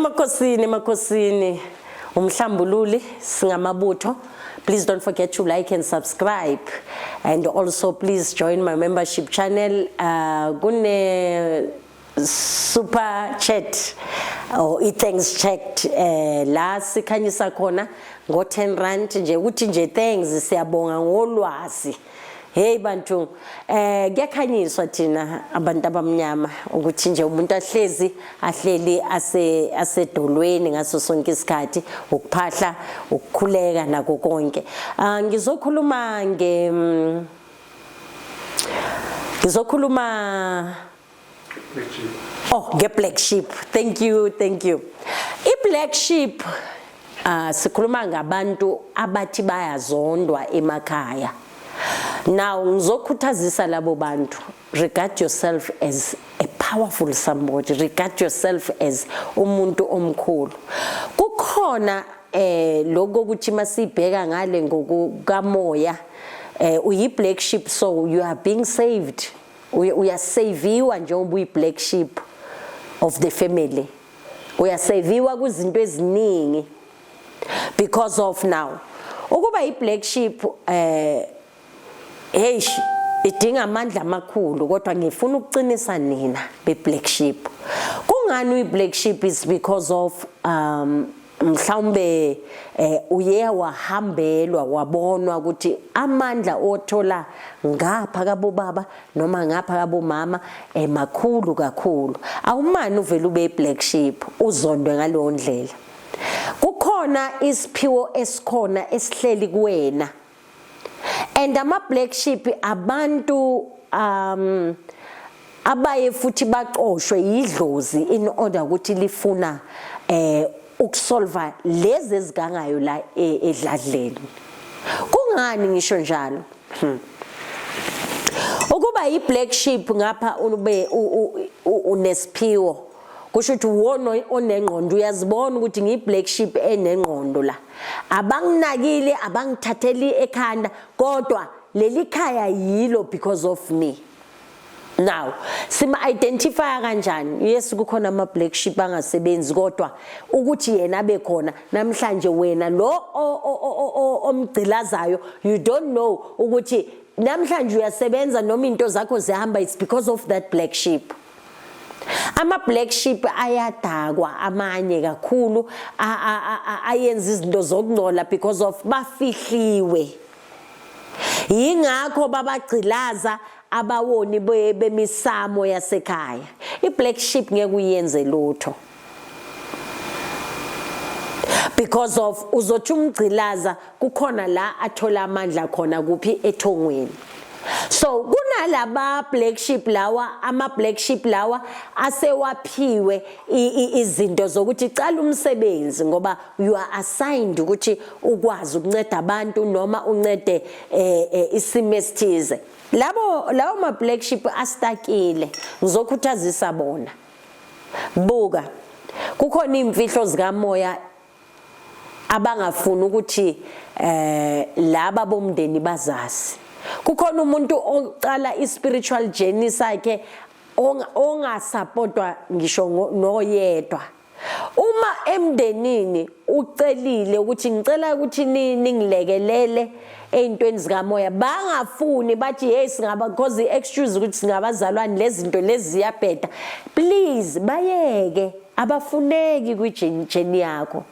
Emakhosini, emakhosini, umhlambululi, singamabutho. Please don't forget to like and subscribe, and also please join my membership channel. Kune super chat or i-thanks chat la sikhanyisa khona ngo-10 rand nje, ukuthi nje thanks, siyabonga ngolwazi. Hey bantu, kuyakhanyiswa thina abantu abamnyama ukuthi nje umuntu ahlezi ahleli ase asedolweni ngaso sonke isikhathi, ukuphahla, ukukhuleka nako konke. Ah, ngizokhuluma oh, nge-black sheep. Thank you, thank you. I-black sheep, sikhuluma ngabantu abathi bayazondwa emakhaya. Now ngizokhuthazisa labo bantu, regard yourself as a powerful somebody, regard yourself as umuntu omkhulu. Kukhona lokho ukuthi masibheka ngale ngokukamoya, uyi black sheep, so you are being saved. Uyasaviwa njengoba uyi black sheep of the family, uyasaviwa kuzinto eziningi because of now ukuba i black sheep. Hey, idinga amandla amakhulu, kodwa ngifuna ukuqinisa nina be black sheep. Kungani uyi black sheep? Is because of mhlawumbe uye wahambelwa, wabonwa ukuthi amandla othola ngapha kabobaba noma ngapha kabomama makhulu kakhulu. Awumani uvele ube black sheep uzondwe ngaleyo ndlela. Kukhona isiphiwo esikhona esihleli kuwena, and ama black sheep abantu abaye futhi baxoshwe yidlozi in order ukuthi lifuna ukusolva lezi ezigangayo la edladleni. Kungani ngisho njalo? Ukuba i-black sheep ngapha, ube unesiphiwo, kusho ukuthi uwona onengqondo, uyazibona ukuthi ngiyi-black sheep enengqondo la, abanginakile, abangithatheli ekhanda, kodwa leli khaya yilo because of me. Now sima identify kanjani? Yes, kukhona ama black sheep angasebenzi, kodwa ukuthi yena abe khona namhlanje, wena lo omgcilazayo, you don't know ukuthi namhlanje uyasebenza noma into zakho zihamba, it's because of that black sheep. Ama black sheep ayadakwa amanye kakhulu, ayenza izinto zokungcola because of bafihliwe. Yingakho babagcilaza abawoni bemisamo yasekhaya. I-black sheep ngeke uyenze lutho because of uzothi umgcilaza, kukhona la athola amandla khona kuphi? Ethongweni. So kunalaba black sheep lawa, ama black sheep lawa asewaphiwe izinto zokuthi cala umsebenzi, ngoba you are assigned ukuthi ukwazi ukunceda abantu noma uncede isimo esithize. Labo lawo ma black sheep astakile, ngizokhuthazisa bona. Buka, kukhona imfihlo zikamoya abangafuni ukuthi laba bomndeni bazazi. Kukhona umuntu oqala i-spiritual journey sakhe ongasupportwa ngisho noyedwa. Uma emndenini ucelile ukuthi ngicela ukuthi ningilekelele ey'ntweni zikamoya, bangafuni, bathi hey, singaba, because i-excuse ukuthi singabazalwane, lezi zinto lezi ziyabheda, please bayeke, abafuneki kwi-journey yakho,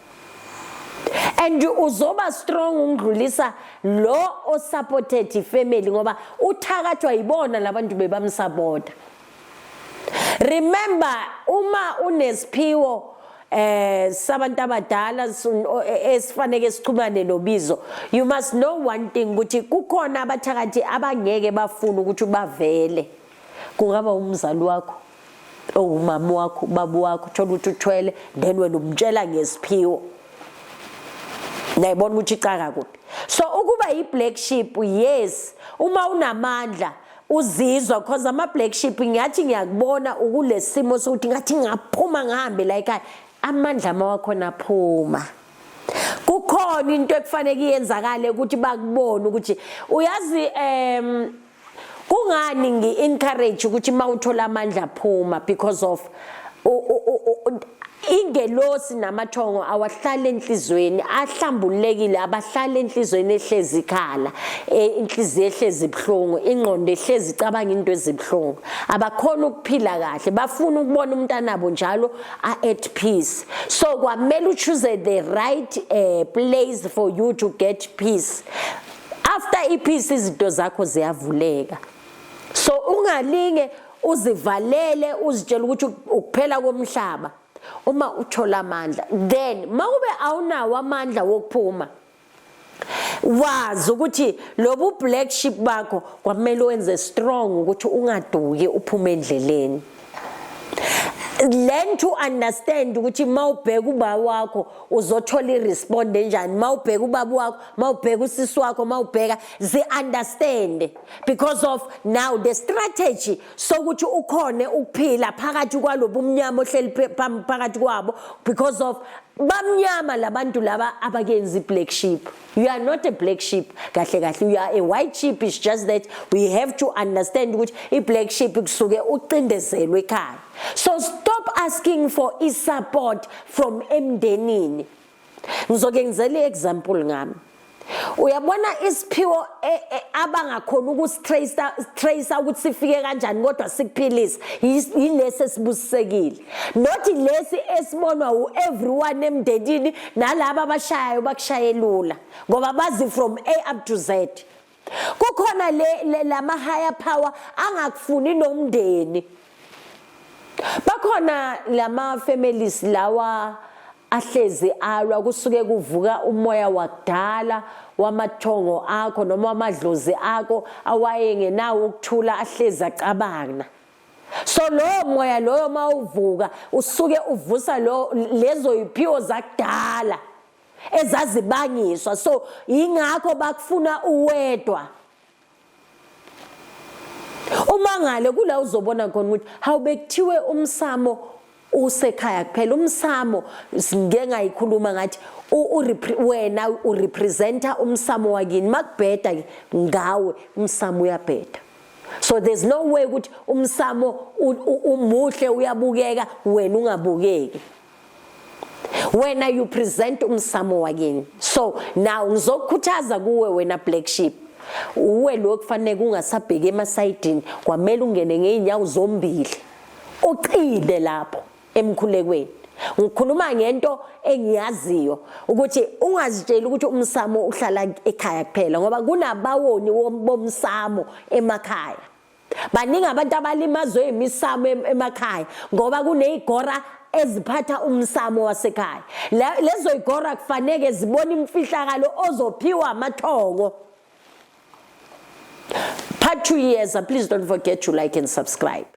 and uzoba strong ungidlulisa lo osupported ifamily, ngoba uthakathwa yibona labantu bebamsupporta. Remember, uma unesiphiwo sabantu abadala esifaneke sichumane nobizo, you must know one thing, ukuthi kukhona abathakathi abangeke bafuna ukuthi bavele. Kungaba umzali wakho, owumama wakho, ubaba wakho, thola ukuthi uthwele, then wena umtshela ngesiphiwo, nayibona ukuthi icaka kuphi. So ukuba yi-black sheep, yes, uma unamandla uzizwa, because ama-black sheep ngiyathi ngiyakubona ukule simo sokuthi ngathi ngaphuma ngihambe la ekhaya, amandla mawakhona aphuma. Kukhona into ekufanele iyenzakale ukuthi bakubone ukuthi uyazi. Kungani ngi-encourage ukuthi uma uthola amandla, phuma? Because of Ingelosi namathongo awahlali enhlizweni, ahlambulekile, abahlali enhlizweni ehlezi ikhala, inhliziyo ehlezi ibuhlungu, ingqondo ehlezi icabanga into ezibuhlungu. Abakhona ukuphila kahle, bafuna ukubona umntanabo njalo at peace. So kwamele uchoose the right place for you to get peace. After i-peace, izinto zakho ziyavuleka. So ungalinge uzivalele, uzitshela ukuthi ukuphela komhlaba. Uma uthola amandla, then mawube awunawo amandla wokuphuma, wazi ukuthi lobu black sheep bakho kwamele wenze strong ukuthi ungaduki, uphume endleleni. Learn to understand ukuthi mawubheka ubaba wakho uzothola i-respond enjani, mawubheka ubaba wakho, mawubheka usisi wakho, mawubheka zi understand, because of now the strategy sokuthi ukhone ukuphila phakathi kwalobu mnyama ohleli phakathi kwabo, because of bamnyama labantu laba abakenzi black sheep. You are not a black sheep kahle kahle, you are a white sheep. It's just that we have to understand ukuthi i-black sheep kusuke ucindezelwe ekhaya. So stop asking for i-support from emndenini. Ngizoke ngizele i-example ngami. Uyabona isiphiwo abangakhona ukusitrace trace ukuthi sifike kanjani, kodwa sikuphilisa, yilesi esibusisekile, not lesi esibonwa u-everyone emndenini nalaba abashayayo bakushaye lula ngoba bazi from A up to Z. Kukhona le lama higher power angakufuni nomndeni. Bakhona lama families lawa ahlezi alwa, kusuke kuvuka umoya wakudala wamathongo akho noma amadlozi akho awayengenawo ukuthula, ahlezi acabanga. So lowo moya loyo mawuvuka usuke uvusa lo lezo yiphiwo zakudala ezazibangiswa. So ingakho bakufuna uwedwa. Uma ngale kula uzobona khona ukuthi hawu, bekuthiwe umsamo usekhaya kuphela. Umsamo, ngike ngayikhuluma ngathi wena urepresenta umsamo wakini. Makubheda ke ngawe, umsamo uyabheda. So there's no way ukuthi umsamo umuhle, uyabukeka, wena ungabukeki. Wena you present umsamo wakini. So now ngizokukhuthaza kuwe wena black sheep, uwe lo kufanele ungasabheki emasayidini, kwamele ungene ngeenyawo zombili, uqine lapho emkhulekweni. Ngikhuluma ngento engiyaziyo ukuthi ungazitsheli ukuthi umsamo uhlala ekhaya kuphela, ngoba kunabawoni bomsamo emakhaya. Baningi abantu abalimazwe imisamo emakhaya ngoba kuneyigora eziphatha umsamo wasekhaya. Lezo igora kufanele zibone imfihlakalo ozophiwa amathongo. Part 2 years. Please don't forget to like and subscribe.